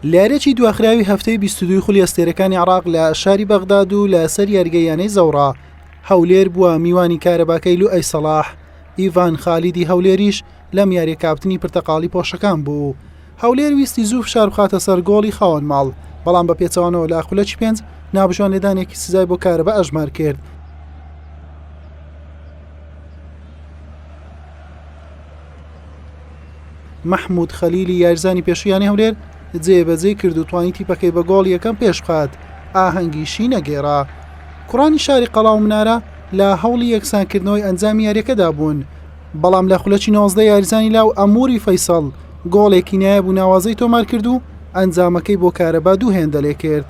لە یارییەکی دواخراوی هەفتەی 22 خولی ئەستێرەکانی عراق لە شاری بەغداد و لە سەر یاریگەی یانەی زەوڕا هەولێر بووە میوانی کارەباکەی لوئەی سەڵاح ئیڤان خالیدی هەولێریش لەم یاریە کاپتنی پرتەقاڵی پۆشەکان بوو. هەولێر ویستی زوو فشار بخاتە سەر گۆڵی خاوەن ماڵ، بەڵام بە پێچەوانەوە لە خولەکی پێنج ناوبژیوان لێدانێکی سزای بۆ کارەبا ئەژمار کرد. مەحمود خەلیلی یاریزانی پێشووی یانەی هەولێر جێبەجێی کرد و توانی تیپەکەی بە گۆڵی یەکەم پێشبخات، ئاهەنگیشی نەگێڕا. کوڕانی شاری قەڵا و منارە لە هەوڵی یەکسانکردنەوەی ئەنجامی یاریەکەدا بوون، بەڵام لە خولەکی 19 یاریزانی لاو ئەموری فەیسەڵ گۆڵێکی نایاب و ناوازەی تۆمار کرد و ئەنجامەکەی بۆ کارەبا دوو هێندە لێکرد.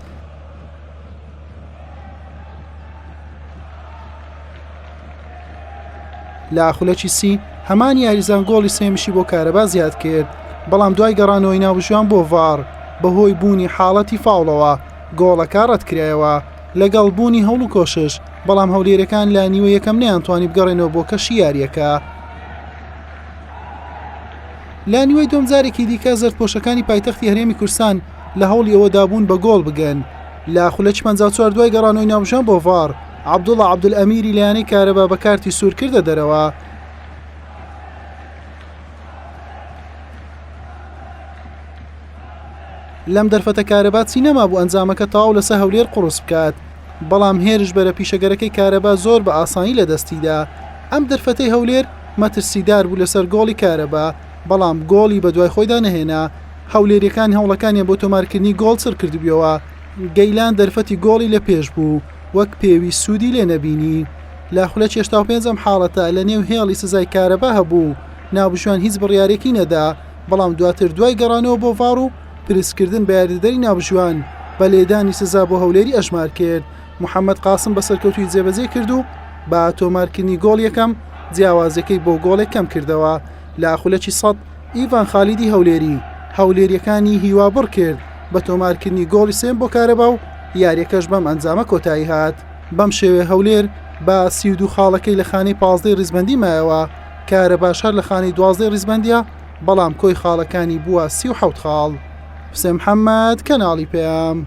لە خولەکی سی هەمان یاریزان گۆڵی سێیەمیشی بۆ کارەبا زیاد کرد، بەڵام دوای گەڕانەوەی ناوبژیوان بۆ ڤاڕ بەهۆی بوونی حاڵەتی فاوڵەوە گۆڵەکە ڕەتکرایەوە لەگەڵ بوونی هەوڵ و کۆشش، بەڵام هەولێرەکان لە نیوەی یەکەم نەیانتوانی بگەڕێنەوە بۆ کەشی یارییەکە. لە نیوەی دووەم جارێکی دیکە زەردپۆشەکانی پایتەختی هەرێمی کوردستان لە هەوڵی ئەوەدا بوون بە گۆڵ بگەن. لە خولەکی 54 دوای گەڕانەوەی ناوبژیوان بۆ ڤاڕ، عەبدوڵا عەبدولئەمیری لە یانەی کارەبا بە کارتی سوور کردە دەرەوە. لەم دەرفەتە کارەبا چی نەمابوو ئەنجامەکە تەواو لەسەر هەولێر قوڕس بکات، بەڵام هێرشبەرە پیشەگەرەکەی کارەبا زۆر بە ئاسانی لەدەستیدا. ئەم دەرفەتەی هەولێر مەترسیدار بوو لەسەر گۆڵی کارەبا، بەڵام گۆڵی بەدوای خۆیدا نەهێنا. هەولێرییەکان هەوڵەکانیان بۆ تۆمارکردنی گۆڵ چڕکردبوویەوە، گەیلان دەرفەتی گۆڵی لە پێش بوو، وەک پێویست سوودی لێ نەبینی. لە خولەکی 85 ئەم حاڵەتە لە نێو هێڵی سزای کارەبا هەبوو، ناوبژیوان هیچ بڕیارێکی نەدا، بەڵام دواتر دوای گەڕانەوە بۆ ڤاڕ و پرسکردن بە یاریدەدەری ناوبژیوان بە لێدانی سزا بۆ هەولێری ئەژمار کرد، محەمەد قاسم بە سەرکەوتوویی جێبەجێی کرد و بە تۆمارکردنی گۆڵ یەکەم جیاوازیەکەی بۆ گۆڵێک کەمکردەوە. لە خولەکی 100 ئیڤان خالیدی هەولێری هەولێریەکانی هیوابڕ کرد بە تۆمارکردنی گۆڵی سێم بۆ کارەبا و یاریەکەش بەم ئەنجامە کۆتایی هات. بەم شێوەیە هەولێر بە 32 خاڵەکەی لە خانەی پازدەی ریزبەندی مایەوە، کارەباش هەر لە خانەی دوازدەی ریزبەندیە، بەڵام کۆی خاڵەکانی بووە 37 خاڵ. حوسێن محەمەد، کەناڵی پەیام.